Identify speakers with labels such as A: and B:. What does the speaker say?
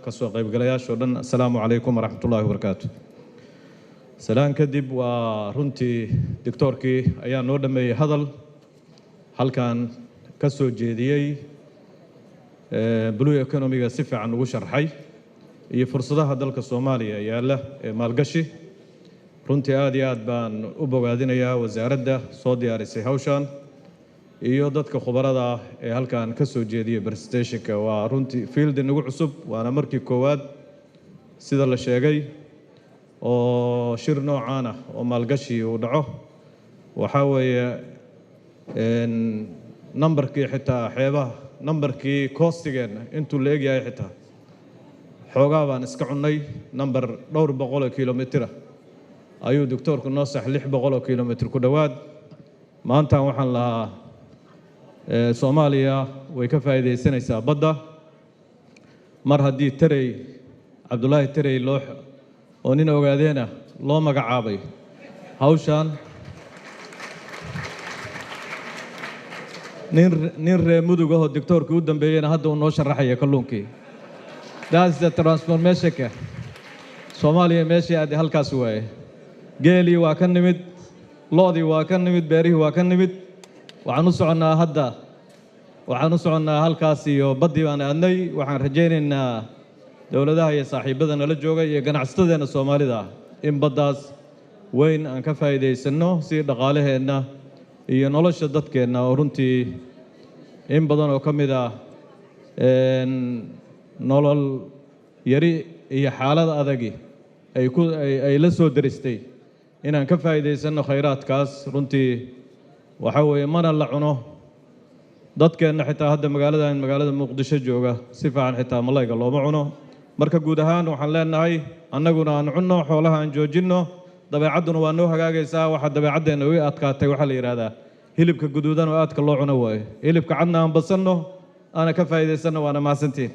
A: Kasoo qaybgalayaashoo dhan, assalaamu calaykum waraxmatullaahi wabarakaatu. Salaan kadib, waa runtii doctoorkii ayaa noo dhammeeyey hadal halkan ka soo jeediyey, blue economy-ga si fiican ugu sharxay iyo fursadaha dalka Soomaaliya yaalla ee maalgashi. Runtii aad iyo aad baan u bogaadinayaa wasaaradda soo diyaarisay hawshan iyo dadka khubarada ah ee halkan ka soo jeediyey presentationka. Waa runtii field nagu cusub, waana markii koowaad, sida la sheegay, oo shir noocaan ah oo maalgashi uu dhaco. Waxaa weeye nambarkii xitaa xeebaha, nambarkii coastigeenna intuu la egyahay, xitaa xoogaa baan iska cunnay. Nambar dhowr boqol oo kilomitira ayuu doctoorku noo sax, 600 oo kilomitr ku dhowaad. Maantan waxaan lahaa Soomaaliya way ka faa'iidaysanaysaa badda mar haddii Terey, Cabdullaahi Terey, loo oo nin ogaadeena loo magacaabay hawshan. Nin reer Mudug ahoo doctoorkii u dambeeyeyna hadda uu noo sharaxaya kalluunkii. That's the transformationka Soomaaliya meeshii aad halkaas waaye. Geelii waa ka nimid, lo'dii waa ka nimid, beerihii waa ka nimid. Waxaan u soconnaa hadda, waxaan u soconnaa halkaas iyo baddii baan aadnay. Waxaan rajaynaynaa dowladaha iyo saaxiibada nala jooga iyo ganacsatadeenna Soomaalida ah in baddaas weyn aan ka faa'iidaysanno si dhaqaalaheenna iyo nolosha dadkeenna, oo runtii in badan oo ka mid ah nolol yari iyo xaalad adagi ay ku ay la soo deristay, inaan ka faa'iidaysanno khayraadkaas. Runtii waxaa weeye mana la cuno dadkeenna, xitaa hadda magaaladan, magaalada Muqdisho jooga, si fiican xitaa malayga looma cuno. Marka guud ahaan waxaan leenahay annaguna aan cunno, xoolaha aan joojinno, dabeecadduna waa noo hagaagaysaa. Waxa dabeecaddeenna u adkaatay waxaa la yidhahdaa hilibka guduudan oo aadka loo cuno waayo. Hilibka cadna aan basanno, aana ka faa'iidaysanno. Waana mahadsantiin.